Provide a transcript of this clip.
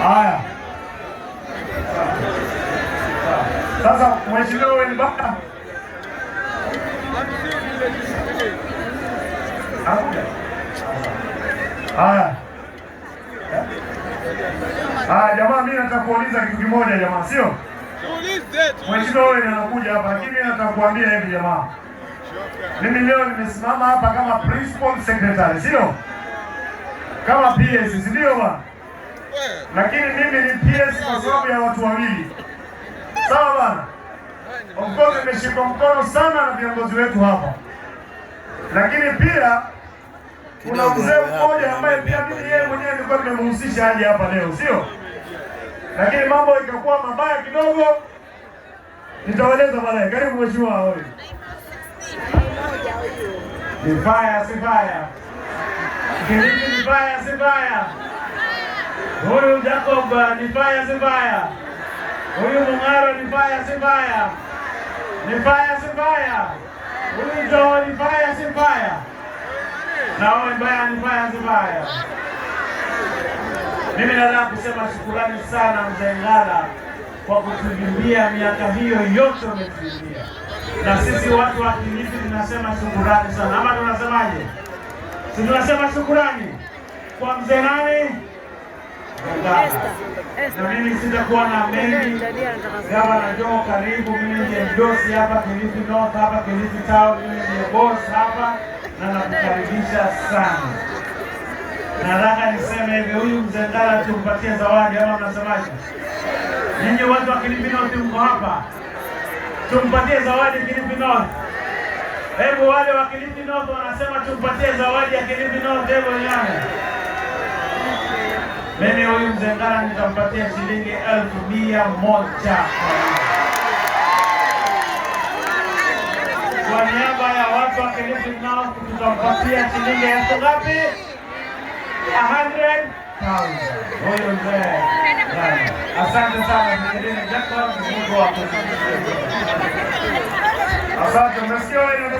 Haya. Sasa Mheshimiwa Owen Baya. Hakuja. Haya. Haya jamaa, mimi nataka kuuliza kitu kimoja jamaa, sio? Mheshimiwa Owen anakuja hapa, lakini mimi nataka kuambia hivi jamaa. Mimi leo nimesimama hapa kama principal secretary, sio? Kama PS, si ndio bwana? Lakini mimi ni PS kwa sababu ya watu wawili. Sawa bwana? Of course nimeshikwa mkono sana na viongozi wetu hapa, lakini pia kuna Kidogo mzee wewe mmoja hapa ambaye na pia mimi mimi yeye mwenyewe nilikuwa nimemhusisha aje hapa leo, sio? Lakini mambo ikakuwa mabaya kidogo, nitaeleza baadaye. Karibu mheshimiwa wewe. Ni fire, si fire. Kilifi ni fire, si fire. Huyu Jacob ni fire, si fire. Huyu Mung'aro ni fire, si fire. Ni fire, si fire. Huyu Joho ni fire, si fire. Na wewe Mbaya ni fire, si fire. Mimi nataka kusema shukurani sana Mzee Ngala kwa kutuimbia miaka hiyo yote umetuimbia, na sisi watu wa Kilifi tunasema shukurani sana, ama tunasemaje? Si tunasema shukurani kwa mzee nani? Ngala. Na mimi sitakuwa na mengi. Gavana Joho, karibu. Mimi ndiye mdosi hapa Kilifi North, hapa Kilifi Town, mimi ndiye boss hapa na nakukaribisha sana. Nataka niseme hivi, huyu mzee Ngala tumpatie zawadi ama mnasemaje? Nyinyi watu wa Kilifi North mko hapa, tumpatie zawadi Kilifi North. Hebu wale wa Kilifi North wanasema tumpatie zawadi ya Kilifi North, hebu nione. Mimi huyu mzee Ngala nitampatia shilingi 100,000 kwa niaba ya watu wa Kilifi North, tutampatia shilingi elfu ngapi? 100,000. Huyu mzee Ngala. Asante sana Mzee Jacob, Mungu akubariki. Asante, umesikia wewe amesema.